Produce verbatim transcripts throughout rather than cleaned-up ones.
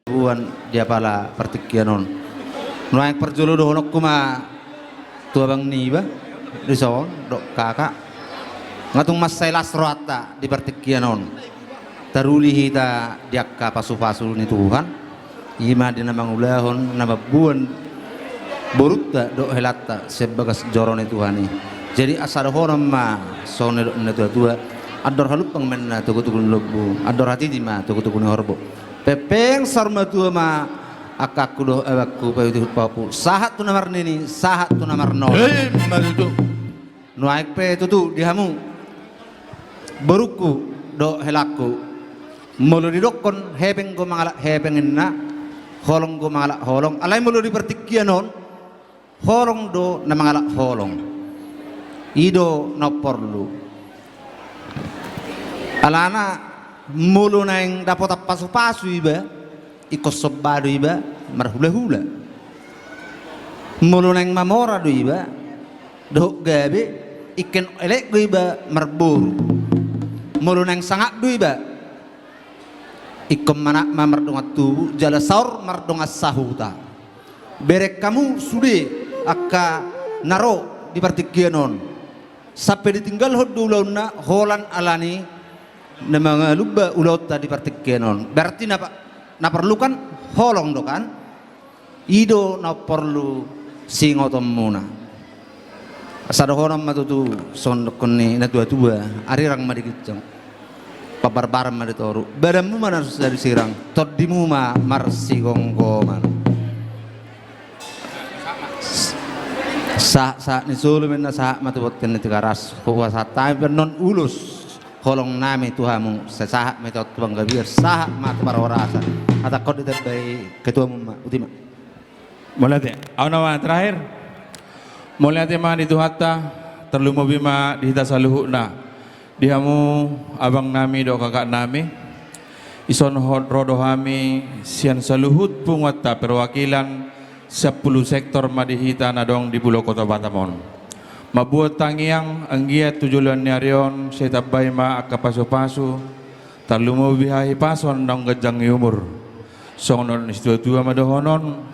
Buan di apala partingkian on. Nuaeng parjolo dohononku ma tu abang niba, dison, dok kakak. Nga tung mansai las rohanta di partingkian on. Taruli hita di angka pasu-pasu ni Tuhan. Ima di na mangulahon na mambuan borunta dok helanta sian bagas joro ni Tuhan i. Jadi asa dohonon ma songon na dok ni na tua-tua. Andor halumpang ma inna togu-togu ni lombu, andor hatiti ma togu-togu ni horbo. Pepeng saur matua ma angkangku dohot abangku, paihutihut pahompu, sahat tu na marnini, sahat tu na marnono. Emma tutu. Nuaeng pe tutu di hamu borungku dohot helangku, molo didokkon hepeng do mangalap hepeng inna, holong do mangalap holong. Alai molo di partingkian on, holong do na mangalap holong. I do na umporlu. Alana molo naeng dapotan pasu-pasu iba, ingkon somba do iba marhula-hula. Molo naeng mamora do iba dohot gabe, ingkon elek do iba marboru. Molo naeng sangap do iba, ingkon manat ma mardongan tubu jala saor mardongan sahuta. Bereng hamu sude angka na ro di partingkian on, sampe ditinggalhon do ulaonna holan alani na mangalumba ulaonta di partingkian on. Berarti na pa-, na porlu kan holong do kan? I do na porlu siingotonmuna. Asa dohonon ma tutu songon dokkon ni na tua-tua, arirang ma di ginjang, pabarbaran ma di toru, badanmu ma na so sirang, tondimu ma marsigomgoman. Sa-, sahat ni solu ma inna sahat ma tu bontean ni Tigaras, hupasahat hami pe annon ulos holong nami tu hamu, sai sahat ma i tu panggabean, sahat ma tu parhorasan. Hatangkon ditambai ketuamu ma, uti ma. Mauliate. Au nama terakhir. Mauliate ma di Tuhanta, tarlumobi ma di hita saluhutna. Di hamu abang nami dohot kakak nami, ison hot ro do hami sian saluhut punguanta perwakilan sampulu sektor ma di hita na adong di Pulo Kota Batam on. Mambuat tangiang anggiat tu joloan ni ari on sai tambai ma angka pasu-pasu, tarlumobi hahipason naung ganjang ni umur. Songon na dok ni situa-tua ma dohonon,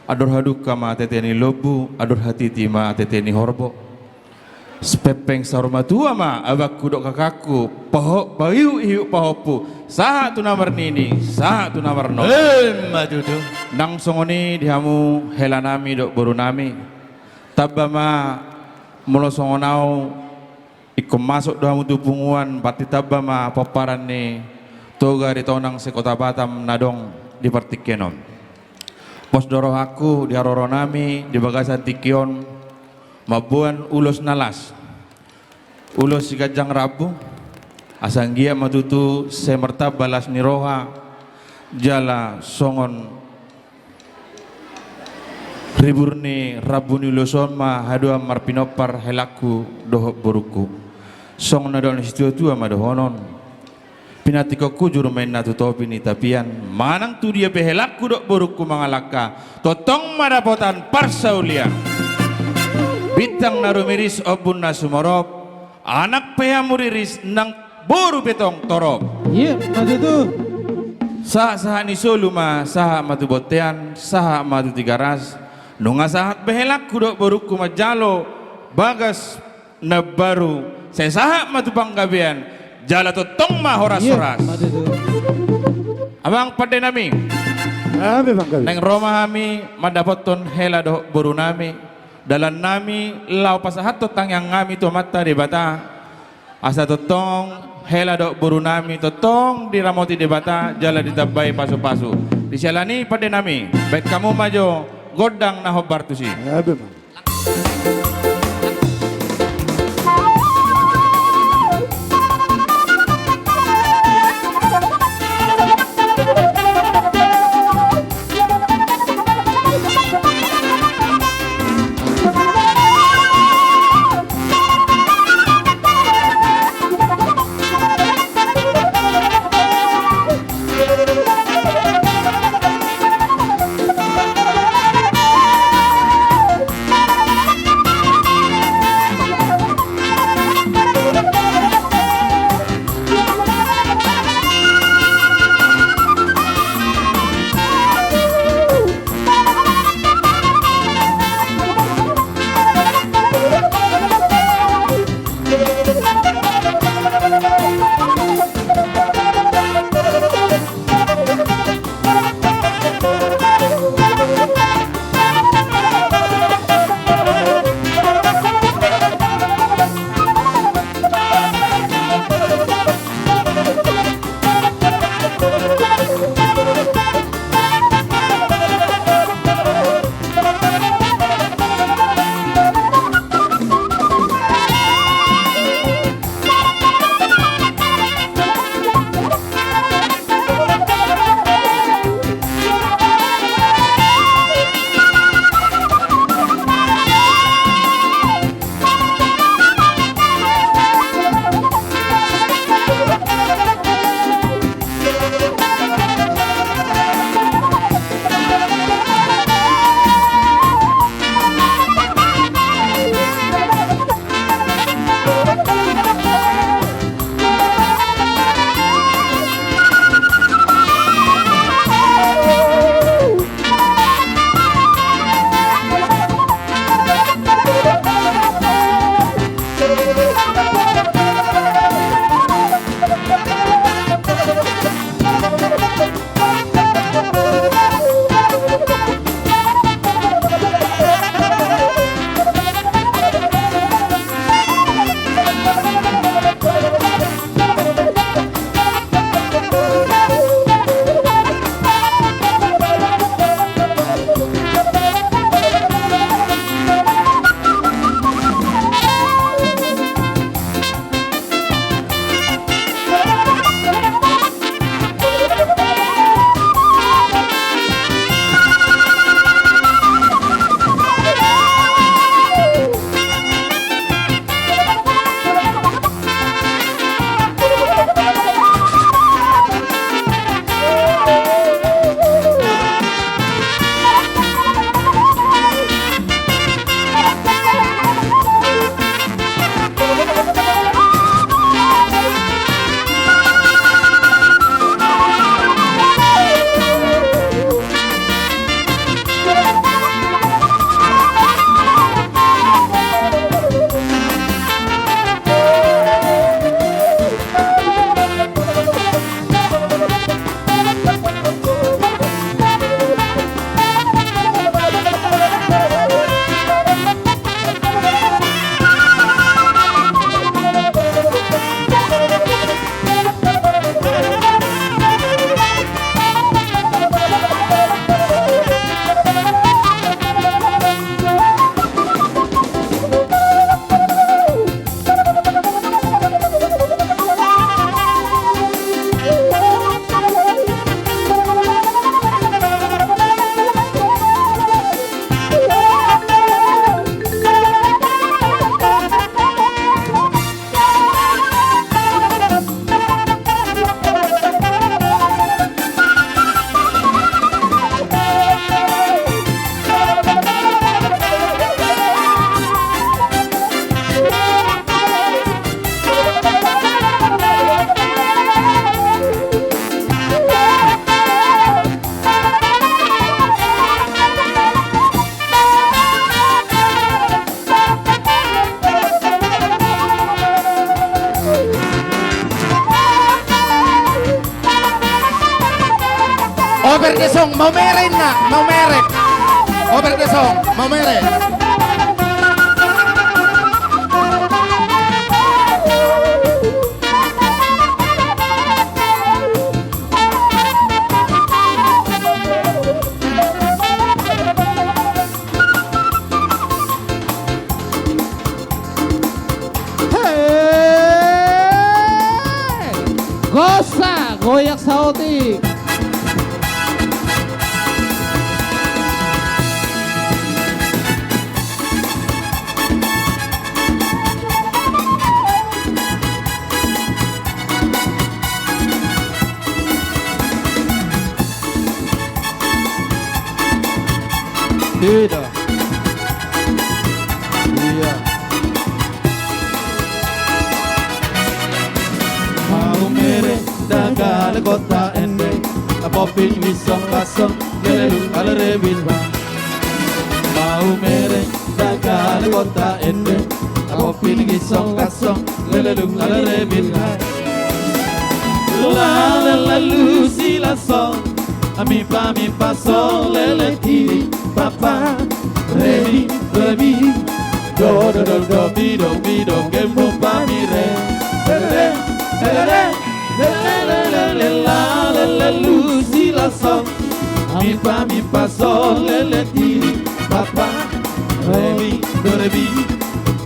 andor hadungka ma tete ni lombu, andor hatiti ma tete ni horbo. Pepeng saur matua ma abangku dohot kakakku, paho-, paihut-ihut pahompu, sahat tu na marnini, sahat tu na marnono. Emma tutu. Nang songon i di hamu hela nami dohot boru nami. Tamba ma, molo songon au ingkon masuk do hamu tu punguan, berarti tamba ma pomparan ni Toga Aritonang se-Kota Batam na adong di partingkian on. Pos do rohangku di haroro nami di bagasan tingki on, mamboan ulos na las, ulos siganjang rambu, asa anggiat ma tutu sai martamba las ni roha, jala songon ribur ni rambu ni ulos on ma haduan marpinompar helangku dohot borungku. Songon na dok ni situa-tua ma dohonon. Pinantikhon hujur ma inna tu topi ni tapian, manang tu dia pe helangku dohot borungku mangalangka, tongtong ma dapotan parsaulian. Bintang na rumiris ombun na sumorop, anak pe hamu riris nang boru pe tong torop. Emma tutu. Sahat-sahat ni solu ma, sahat ma tu bontean, sahat ma tu Tigaras. Nunga sahat be helangku dohot borungku manjalo bagas na baru, sai sahat ma tu panggabean, jala tongtong ma horas-horas. Emma tutu. Amang pande nami. Ame panggabean. Naeng ro ma hami mandapothon hela dohot boru nami. Dalan nami laho pasahathon tangiang nami tu Amanta Debata. Asa tongtong hela dohot boru nami tongtong diramoti Debata jala ditambai pasu-pasu. Di siala ni i pande nami, baen hamu ma jo gondang na hombar tusi. Ame ma. Berdesong, mau mere inna, mau mere. Oh, berdesong, mau mere. Hei! Gosa, goyang saotik. Ida. Ia. Mau mere dagale kota ende, apopin gisong kasong, lelelung ale rebin ba. Mau mere dagale kota ende, apopin gisong kasong, lelelung ale rebin ba. Lala lalu silaso, ami pa mi pa so lele tiri papa, rebi rebi, do do do do, bido bido, gembo pa mi re. Lele lele lele lele, lala lalu silaso, ami pa mi pa so lele tiri papa, rebi do rebi,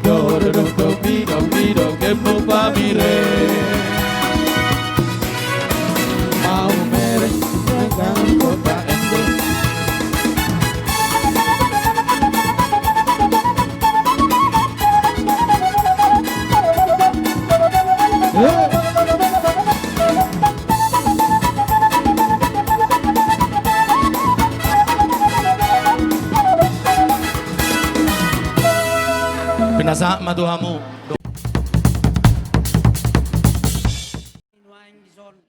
do do do do, bido bido, gembo pa mi re. Mau mere dagale kota ende. Pinasahat ma tu hamu.